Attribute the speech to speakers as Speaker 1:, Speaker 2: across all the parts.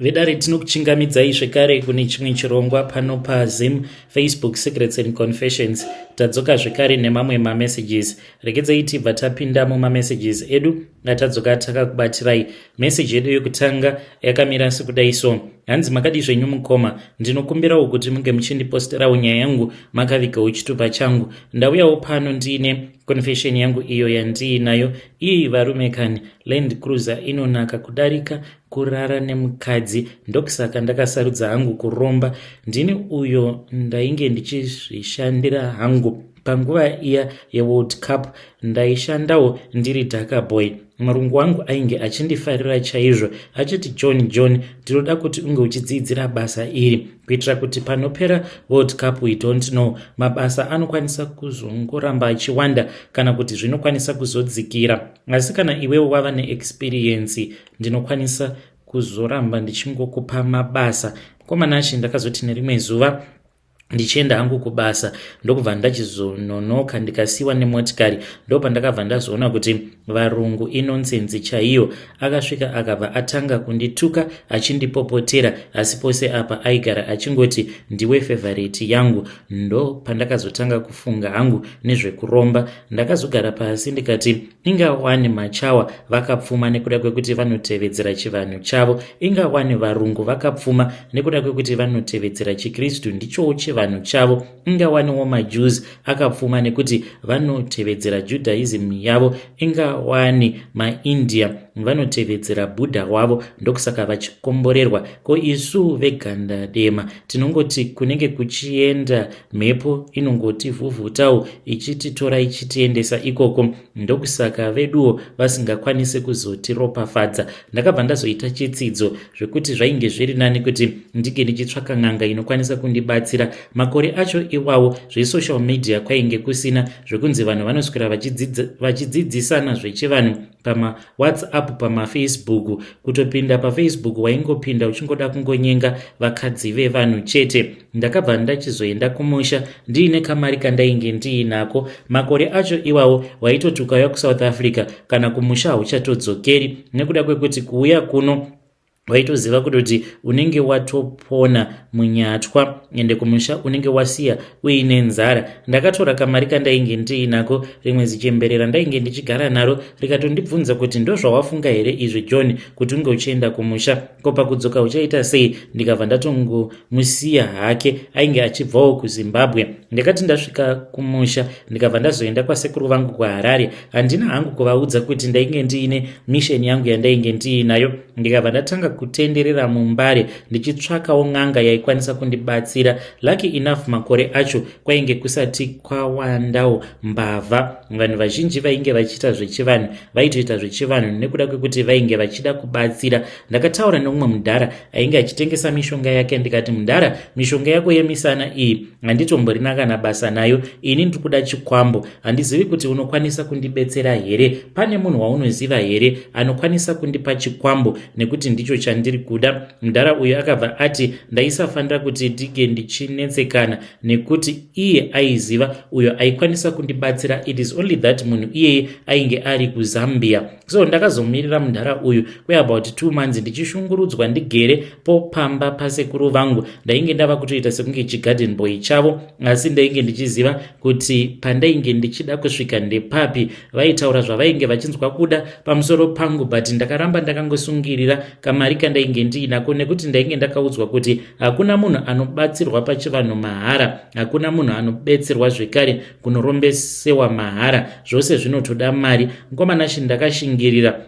Speaker 1: Vedare, tinokuchingamidzai zvekare kune chimwe chirongwa pano paZim Facebook Secrets and Confessions. Tadzoka zvekare nemamwe mamessages. Regedzai tibva tapinda mumamessages edu atadzoka takakubatirai. Meseji yedu yekutanga yakamira sekudai so. Hanzi, "Makadi zvenyu mukoma? Ndinokumbirawo kuti munge muchindiposterawo nyaya yangu makavigawo chitupa changu. Ndauyawo pano ndiine confession yangu iyo yandiinayo iyi. Varume kani, Land Cruiser inonaka kudarika kurara nemukadzi. Ndokusaka ndakasarudza hangu kuromba. Ndini uyo ndainge ndichizvishandira hangu panguva iya yeWorld Cup. Ndaishandawo ndiri daka boy. Murungu wangu ainge achindifarira chaizvo, achiti, 'John, John, ndinoda kuti unge uchidzidzira basa iri kuitira kuti panopera World Cup, we don't know, mabasa anokwanisa kuzongoramba achiwanda kana kuti zvinokwanisa kuzodzikira. Asi kana iwewo wava neexperience, ndinokwanisa kuzoramba ndichingokupa mabasa.' Mukomanashi, ndakazoti nerimwe zuva ndichienda hangu kubasa, ndokubva ndachizononoka, ndikasiyiwa nemotikari. Ndopandakabva ndazoona kuti varungu inonsense chaiyo. Akasvika akabva atanga kundituka achindipopotera, asi pose apa aigara achingoti, 'Ndiwe favourite yangu.' Ndo pandakazotanga kufunga hangu nezvekuromba. Ndakazogara pasi ndikati, ingawani machawa vakapfuma nekuda kwekuti vanotevedzera chivanhu chavo. Ingawani varungu vakapfuma nekuda kwekuti vanotevedzera chiKristu, ndichowo chivanhu chavo. Ingawaniwo maJews akapfuma nekuti vanotevedzera Judaism yavo. Ingawani maIndia vanotevedzera Buddha wavo, ndokusaka vachikomborerwa. Ko isu veganda dema tinongoti kunenge kuchienda mhepo inongotivhuvhutawo ichititora ichitiendesa ikoko. Ndokusaka veduwo vasingakwanisi kuzotiropafadza. Ndakabva ndazoita chitsidzo zvekuti zvainge zviri nani kuti ndinge ndichitsvaka n'anga inokwanisa kundibatsira. Makore acho iwawo zvesocial media kwainge kusina, zvekunzi vanhu vanoswera vachidzidzisana zvechivanhu pamaWhatsApp, pamaFacebook. Kutopinda paFacebook waingopinda uchingoda kungonyenga vakadzi vevanhu chete. Ndakabva ndachizoenda kumusha ndiine kamari kandainge ndiinako. Makore acho iwawo waitoti ukauya kuSouth Africa kana kumusha hauchatodzokeri, nekuda kwekuti kuuya kuno waitoziva kutoti unenge watopona munyatwa, ende kumusha unenge wasiya uine nzara. Ndakatora kamari kandainge ndiinako. Rimwe zichemberera ndainge ndichigara naro rikatondibvunza kuti, 'Ndozvawafunga here izvi, John, kuti unge uchienda kumusha? Ko pakudzoka uchaita sei?' Ndikabva ndatongomusiya hake, ainge achibvawo kuZimbabwe. Ndakati ndasvika kumusha, ndikabva ndazoenda kwasekuru vangu kuHarare. Handina hangu kuvaudza kuti ndainge ndiine mission yangu yandainge ndiinayo. Ndikabva ndatanga kutenderera muMbare ndichitsvakawo n'anga yaikwanisa kundibatsira. Lucky enough, makore acho kwainge kusati kwawandawo mbavha. Vanhu vazhinji vainge vachiita zvechivanhu vaitoita zvechivanhu nekuda kwekuti vainge vachida kubatsira. Ndakataura neumwe mudhara ainge achitengesa mishonga yake. Ndikati, 'Mudhara, mishonga yako yemisana iyi handitomborina kana basa nayo. Ini ndiri kuda chikwambo. Handizivi kuti unokwanisa kundibetsera here. Pane munhu waunoziva here anokwanisa kundipa chikwambo, nekuti ndicho chandiri kuda?' Mudhara uyu akabva ati ndaisafanira kuti ndinge ndichinetsekana, nekuti iye aiziva uyo aikwanisa kundibatsira. It is only that munhu iyeye ainge ari kuZambia. So ndakazomirira mudhara uyu kweabout 2 months ndichishungurudzwa ndigere po pamba pasekuru vangu. Ndainge ndava kutoita sekunge chigarden boy chavo, asi ndainge ndichiziva kuti pandainge ndichida kusvika ndepapi. Vaitaura zvavainge vachinzwa kuda pamusoro pangu, but ndakaramba ndakangosungirira kamari kandainge ndiinako, nekuti ndainge ndakaudzwa kuti hakuna munhu anobatsirwa pachivanhu mahara, hakuna munhu anobetserwa zvekare kunorombesewa mahara. Zvose zvinotoda mari. Mukomanashi, ndakashingirira.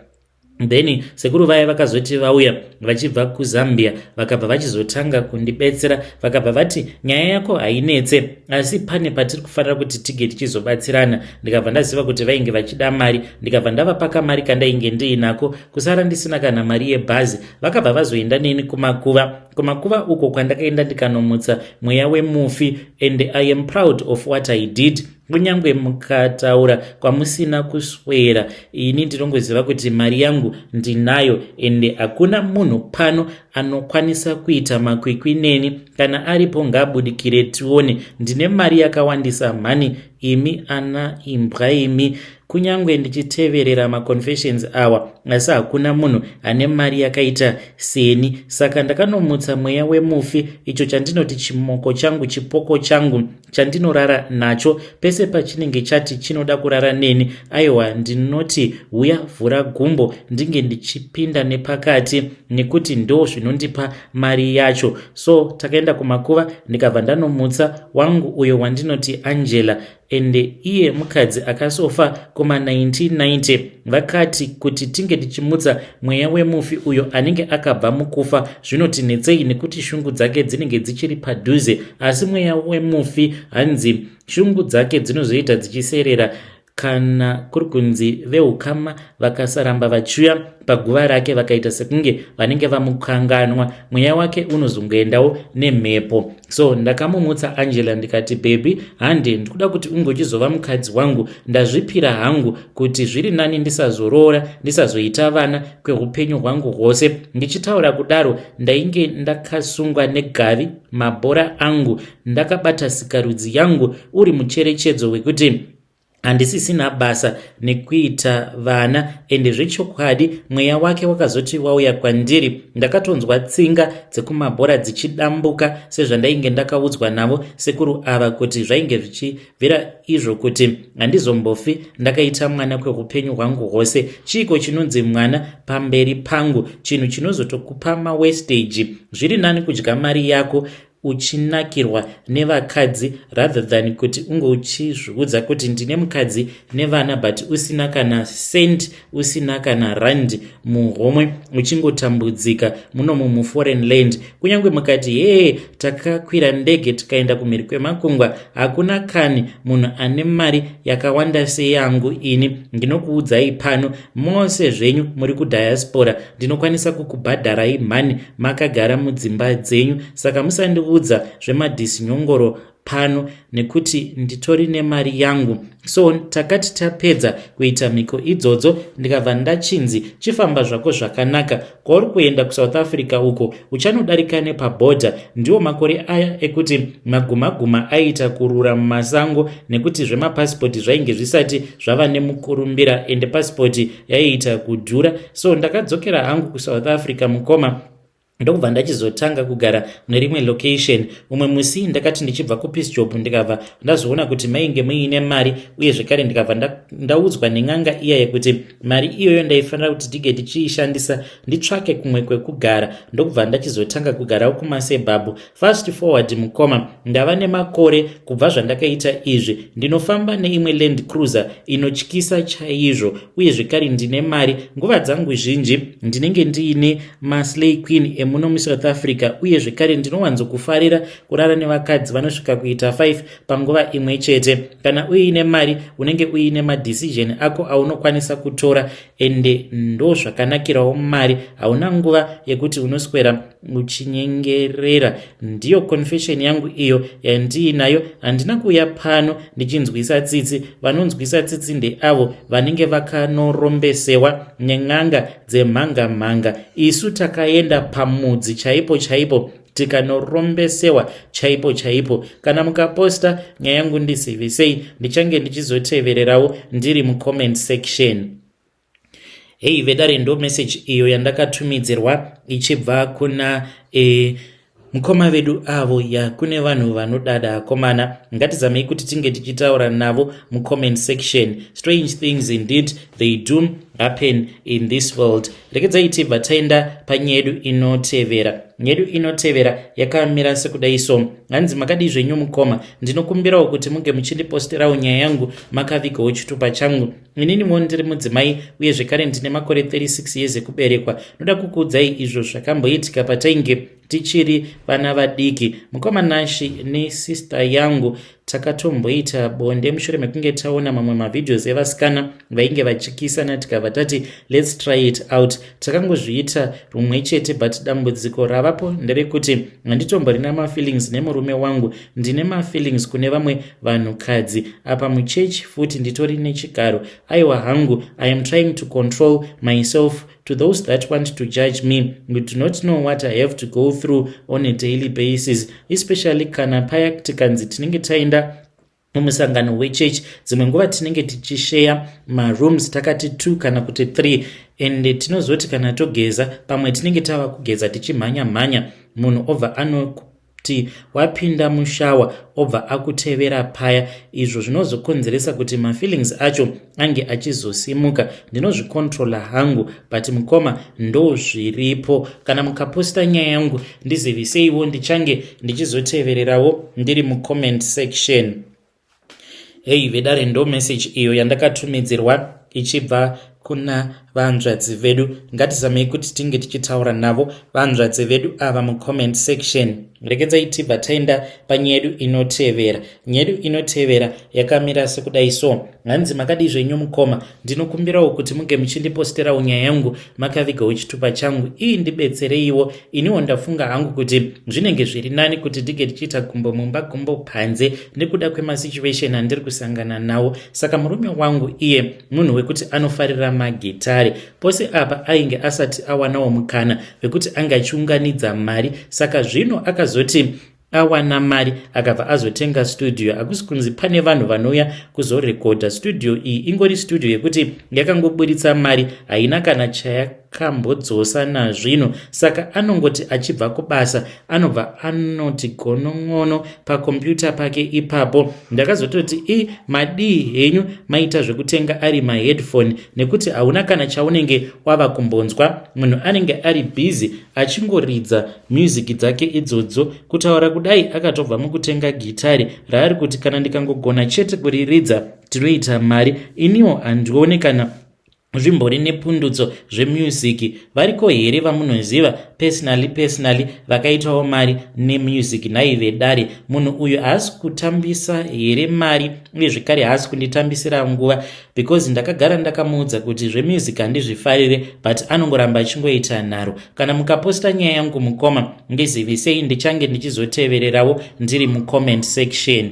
Speaker 1: Then sekuru vaya vakazoti vauya vachibva kuZambia, vakabva vachizotanga kundibetsera. Vakabva vati, 'Nyaya yako hainetse, asi pane patiri kufanira kuti tige tichizobatsirana.' Ndikabva ndaziva kuti vainge vachida mari. Ndikabva ndavapa kamari kandainge ndiinako, kusara ndisina kana mari yebhazi. Vakabva vazoenda neni kumakuva. Kumakuva uko kwandakaenda, ndikanomutsa mweya wemufi, and I am proud of what I did. Kunyange mukataura kwamusina kuswera, ini ndinongoziva kuti mari yangu ndinayo, ende hakuna munhu pano anokwanisa kuita makwikwi neni. Kana aripo, ngaabudikire tione. Ndine mari yakawandisa mhani. Imi ana imbwa imi." Kunyange ndichiteverera maconfessions awa, asi hakuna munhu ane mari yakaita seni. Saka ndakanomutsa mweya wemufi, icho chandinoti chimoko changu, chipoko changu chandinorara nacho. Pese pachinenge chati chinoda kurara neni, aiwa, ndinoti huya, vhura gumbo ndinge ndichipinda nepakati, nekuti ndo zvinondipa mari yacho. So takaenda kumakuva, ndikabva ndanomutsa wangu uyo wandinoti Angela. Ende iye mukadzi akasofa kuma1990. Vakati kuti tinge tichimutsa mweya wemufi uyo anenge akabva mukufa zvinotinetsei, nekuti shungu dzake dzinenge dzichiri padhuze. Asi mweya wemufi, hanzi shungu dzake dzinozoita dzichiserera kana kuri kunzi veukama vakasaramba vachiuya paguva rake, vakaita sekunge vanenge vamukanganwa, mweya wake unozongoendawo nemhepo. So ndakamumutsa Angela, ndikati, "Baby, hande, ndikuda kuti unge uchizova mukadzi wangu. Ndazvipira hangu kuti zviri nani ndisazoroora, ndisazoita vana kweupenyu hwangu hwose." Ndichitaura kudaro, ndainge ndakasungwa negavi, mabhora angu, ndakabata sikarudzi yangu, uri mucherechedzo wekuti handisisina basa nekuita vana. Ende zvechokwadi mweya wake wakazoti wauya kwandiri, ndakatonzwa tsinga dzekumabhora dzichidambuka, sezvandainge ndakaudzwa navo sekuru ava kuti zvainge zvichibvira izvo kuti handizombofi ndakaita mwana kweupenyu hwangu hwose. Chiiko chinonzi mwana pamberi pangu? Chinhu chinozotokupa mawastage. Zviri nani kudya mari yako uchinakirwa nevakadzi rather than kuti unge uchizviudza kuti ndine mukadzi nevana, but usina kana cent, usina kana rand muhomwe, uchingotambudzika munomu muforeign land. Kunyange mukati hee, takakwira ndege tikaenda kumhiri kwemakungwa, hakuna kani munhu ane mari yakawanda seyangu ini. Ndinokuudzai pano, mose zvenyu muri kudiaspora, ndinokwanisa kukubhadharai mhani makagara mudzimba dzenyu. Saka musandiudza zvemadhisinyongoro pano, nekuti nditori nemari yangu. So takati tapedza kuita mhiko idzodzo, ndikabva ndachinzi, "Chifamba zvako zvakanaka kwauri kuenda kuSouth Africa uko, uchanodarika nepabhodha." Ndiwo makore aya ekuti magumaguma aiita kurura mumasango, nekuti zvemapasipoti zvainge zvisati zvava nemukurumbira, ende pasipoti yaiita kudhura. So ndakadzokera hangu kuSouth Africa, mukoma, ndokubva ndachizotanga kugara mune rimwe location. Umwe musi ndakati ndichibva kupiece job, ndikabva ndazoona kuti mainge muine mari, uye zvekare ndikabva ndaudzwa nen'anga iya yekuti mari iyoyo ndaifanira kuti tige tichiishandisa nditsvake kumwe kwekugara. Ndokubva ndachizotanga kugarawo kumasuburbs. Fast forward, mukoma, ndava nemakore kubva zvandakaita izvi. Ndinofamba neimwe Land Cruiser inotyisa chaizvo, uye zvekare ndine mari. Nguva dzangu zhinji ndinenge ndiine maslay queen emuno muSouth Africa, uye zvekare ndinowanzokufarira kurara nevakadzi vanosvika kuita 5 panguva imwe chete. Kana uine mari, unenge uine madecision ako aunokwanisa kutora, ende ndo zvakanakirawo mari. Hauna nguva yekuti unoswera uchinyengerera. Ndiyo confession yangu iyo yandiinayo. Handina kuuya pano ndichinzwisa tsitsi. Vanonzwisa tsitsi ndeavo vanenge vakanorombesewa nen'anga dzemhanga-mhanga. Isu takaenda pamudzi chaipo chaipo, tikanorombesewa chaipo chaipo. Kana mukaposta nyaya yangu, ndizivisei, ndichange ndichizotevererawo ndiri mucomment section. Hei vedare, ndo message iyo yandakatumidzirwa ichibva kuna mukoma vedu avo. Ya, kune vanhu vanodada, akomana. Ngatizamei kuti tinge tichitaura navo mucomment section. Strange things indeed, they do happen in this world. Rekedzai tibva taenda panyedu inotevera. Nyedu inotevera yakamira sekudai so. Hanzi, "Makadii zvenyu mukoma? Ndinokumbirawo kuti munge muchindiposterawo nyaya yangu makavigawo chitupa changu. Ininiwo ndiri mudzimai, uye zvekare ndine makore 36 years ekuberekwa. Ndoda kukuudzai izvo zvakamboitika patainge tichiri vana vadiki. Mukoma Nashi nesista yangu takatomboita bonde mushure mekunge taona mamwe mavideos evasikana vainge vachikisana, tikabva tati let's try it out. Takangozviita rumwe chete, but dambudziko ravapo nderekuti handitomborina mafeelings nemurume wangu. Ndine mafeelings kune vamwe vanhukadzi. Apa muchechi futi nditori nechigaro. Aiwa hangu, I am trying to control myself. To those that want to judge me, you do not know what I have to go through on a daily basis, especially kana paya tikanzi tinenge taenda Mumusangano wechechi dzimwe nguva tinenge tichisheya marooms takati 2 kana kuti 3, and tinozoti kana togeza, pamwe tinenge tava kugeza tichimhanya mhanya, munhu obva anoti wapinda mushower, obva akutevera paya, izvo zvinozokonzeresa kuti mafeelings acho ange achizosimuka. Ndinozvicontrola hangu, but mukoma, ndo zviripo. Kana mukaposta nyaya yangu, ndiziviseiwo, ndichange ndichizotevererawo ndiri mucomment section. Hei vedare, ndo message iyo yandakatumidzirwa ichibva kuna vanzvadzi vedu. Ngatizamei kuti tinge tichitaura navo vanzvadzi vedu ava mucomment section. Regedzai tibva taenda panyaya yedu inotevera. Nyaya yedu inotevera yakamira sekudai so. Hanzi, "Makadii zvenyu mukoma? Ndinokumbirawo kuti munge muchindiposterawo nyaya yangu makavigawo chitupa changu. Ii, ndibetsereiwo. Iniwo ndafunga hangu kuti zvinenge zviri nani kuti ndinge ndichiita gumbo mumba, gumbo panze, nekuda kwemasituation andiri kusangana nawo. Saka murume wangu iye munhu wekuti anofarira magitare. Pose apa ainge asati awanawo mukana wekuti ange achiunganidza mari. Saka zvino akazoti awana mari, akabva azotenga studio. Hakusi kunzi pane vanhu vanouya kuzorekodha. Studio iyi ingori studio yekuti yakangoburitsa mari, haina kana chayakambodzosa nazvino. Saka anongoti achibva kubasa, anobva anoti gonon'ono pakombiyuta pake ipapo. Ndakazototi, 'I, madii henyu maita zvekutenga ari maheadphone, nekuti hauna kana chaunenge wava kumbonzwa. Munhu anenge ari busy achingoridza music dzake idzodzo.' Kutaura kudai, akatobva mukutenga gitari raari kuti kana ndikangogona chete kuriridza, tinoita mari. Iniwo handione kana zvimbori nepundutso zvemusic. Variko here vamunoziva personally vakaitawo mari nemusic? Nhai vedare, munhu uyu haasi kutambisa here mari? Uye zvekare haasi kunditambisira nguva? Because ndakagara ndakamuudza kuti zvemusic handizvifarire, but anongoramba achingoita nharo. Kana mukaposta nyaya yangu mukoma, ndizivisei, ndichange ndichizotevererawo ndiri mucomment section."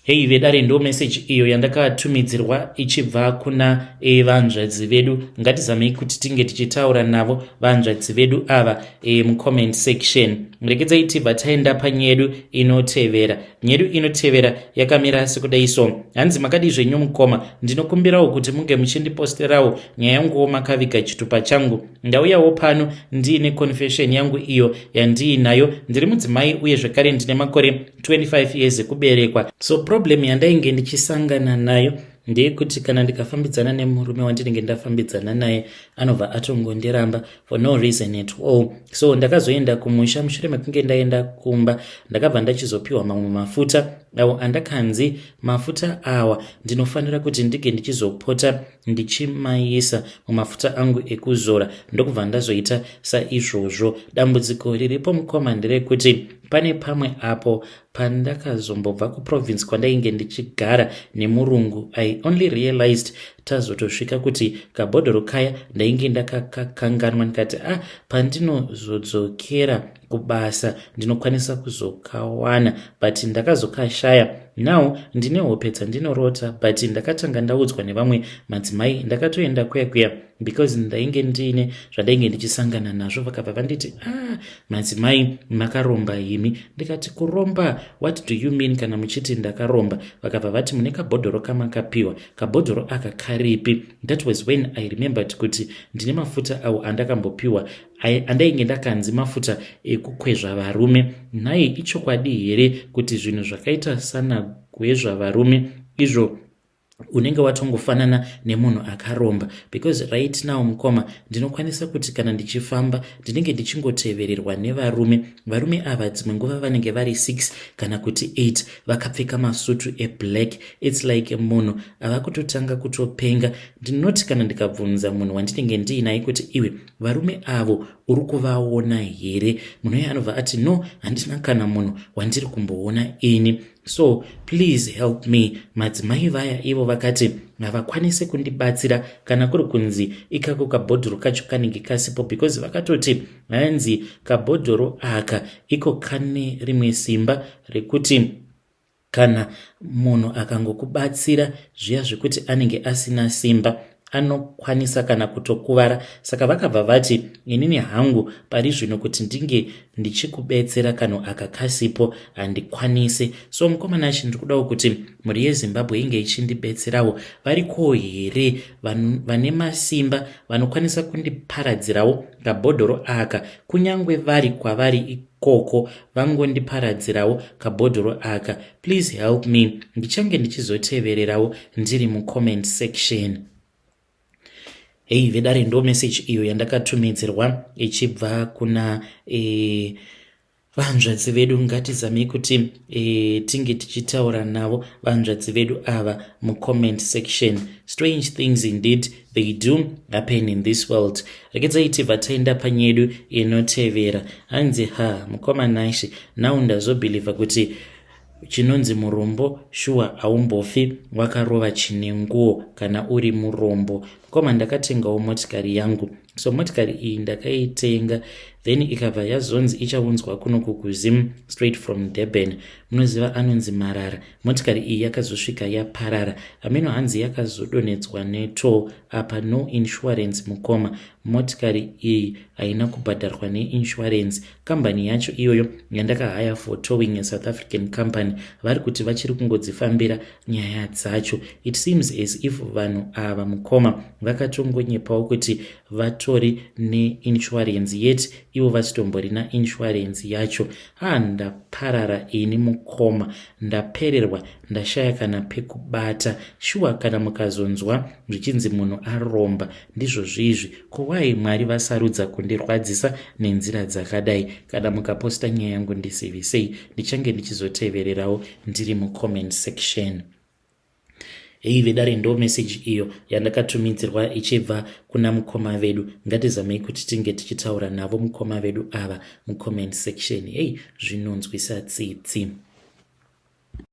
Speaker 1: Hei vedare, ndo message iyo yandakatumidzirwa ichibva kuna vanzvadzi vedu. Ngatizamei kuti tinge tichitaura navo vanzvadzi vedu ava mucomment section. Regedzai tibva taenda panyaya yedu inotevera. Nyaya yedu inotevera yakamira sekudai so. Hanzi, "Makadii zvenyu mukoma? Ndinokumbirawo kuti munge muchindiposterawo nyaya yanguwo makaviga chitupa changu. Ndauyawo pano ndiine confession yangu iyo yandiinayo. Ndiri mudzimai, uye zvekare ndine makore 25 years ekuberekwa. So problem yandainge ndichisangana nayo ndeyekuti kana ndikafambidzana nemurume wandinenge ndafambidzana naye, anobva atongondiramba for no reason at all. So ndakazoenda kumusha. Mushure mekunge ndaenda kumba, ndakabva ndachizopiwa mamwe mafuta awo andakanzi mafuta awa ndinofanira kuti ndinge ndichizopota ndichimaisa mumafuta angu ekuzora. Ndokubva ndazoita saizvozvo. Dambudziko riripo mukoma nderekuti pane pamwe apo pandakazombobva kuprovince kwandainge ndichigara nemurungu. I only realized tazotosvika kuti kabhodhoro kaya ndainge ndakakakanganwa. Ndikati, 'Ah, pandinozodzokera kubasa ndinokwanisa kuzokawana,' but ndakazokashaya. Now ndine hope dzandinorota, but ndakatanga ndaudzwa nevamwe madzimai. Ndakatoenda kuya kuya because ndainge ndiine zvandainge ndichisangana nazvo. Vakabva vanditi, 'Ah, madzimai, makaromba imi.' Ndikati, 'Kuromba? What do you mean kana muchiti ndakaromba?' Vakabva vati, 'Mune kabhodhoro kamakapiwa. Kabhodhoro aka karipi?' That was when I remembered kuti ndine mafuta awo andakambopiwa, andainge ndakanzi mafuta ekukwezva varume. Nhai, ichokwadi here kuti zvinhu zvakaita sanagwezva varume izvo unenge watongofanana nemunhu akaromba? Because right now mukoma, ndinokwanisa kuti kana ndichifamba, ndinenge ndichingotevererwa nevarume. Varume ava dzimwe nguva vanenge vari 6 kana kuti 8, vakapfeka masutu eblack. It's like munhu ava kutotanga kutopenga. Ndinoti kana ndikabvunza munhu wandinenge ndiinaye kuti, 'Iwe, varume avo uri kuvaona here?' munhu uye anobva ati, 'No, handina kana munhu wandiri kumboona ini. So please help me.' Madzimai vaya ivo vakati havakwanisi kundibatsira kana kuri kunzi ikako kabhodhoro kacho kanenge kasipo, because vakatoti hanzi kabhodhoro aka iko kane rimwe simba rekuti kana munhu akangokubatsira zviya zvekuti anenge asina simba, Anokwanisa kana kutokuvara. Saka vakabva vati, "Inini hangu pari zvino kuti ndinge ndichikubetsera kanhu aka kasipo, handikwanisi. So mukomana achi, ndiri kudawo kuti mhuri yeZimbabwe inge ichindibetserawo. Variko here vane masimba vanokwanisa kundiparadzirawo kabhodhoro aka? Kunyange vari kwavari ikoko, vangondiparadzirawo kabhodhoro aka. Please help me. Ndichange ndichizotevererawo ndiri mucomment section." Hei vedare, ndo message iyo yandakatumidzirwa ichibva kuna vanzvadzi vedu. Ngatizamei kuti tinge tichitaura navo vanzvadzi vedu ava mucomment section. Strange things indeed, they do happen in this world. Regedzai tibva taenda panyedu inotevera. Hanzi, "Ha, mukoma Nashe, now ndazobhilivha kuti chinonzi murombo shuwa haumbofi wakarova chine nguo kana uri murombo. Mukoma, ndakatengawo motikari yangu. So motikari iyi ndakaitenga, then ikabva yazonzi ichaunzwa kunoku kuZim straight from Durban. Munoziva anonzi marara. Motikari iyi yakazosvika yaparara. Ameno hanzi yakazodonhedzwa netow. Apa no insurance, mukoma. Motikari iyi haina kubhadharwa neinsurance. Kambani yacho iyoyo yandakahaya for towing, South African company, vari kuti vachiri kungodzifambira nyaya dzacho. It seems as if vanhu ava, mukoma, vakatongonyepawo kuti vatori neinsurance, yet ivo vasitomborina insurance yacho. Ha, ndaparara ini mukoma, ndapererwa, ndashaya kana pekubata. Shuwa, kana mukazonzwa zvichinzi munhu aromba, ndizvo zvizvi. Kowai Mwari vasarudza kundirwadzisa nenzira dzakadai? Kana mukaposta nyaya yangu, ndisivisei. Ndichange ndichizotevererawo ndiri mucomment section." Hei vedare, ndo meseji iyo yandakatumidzirwa ichibva kuna mukoma vedu. Ngatizamei kuti tinge tichitaura navo mukoma vedu ava mucomment section. Hei, zvinonzwisa tsitsi.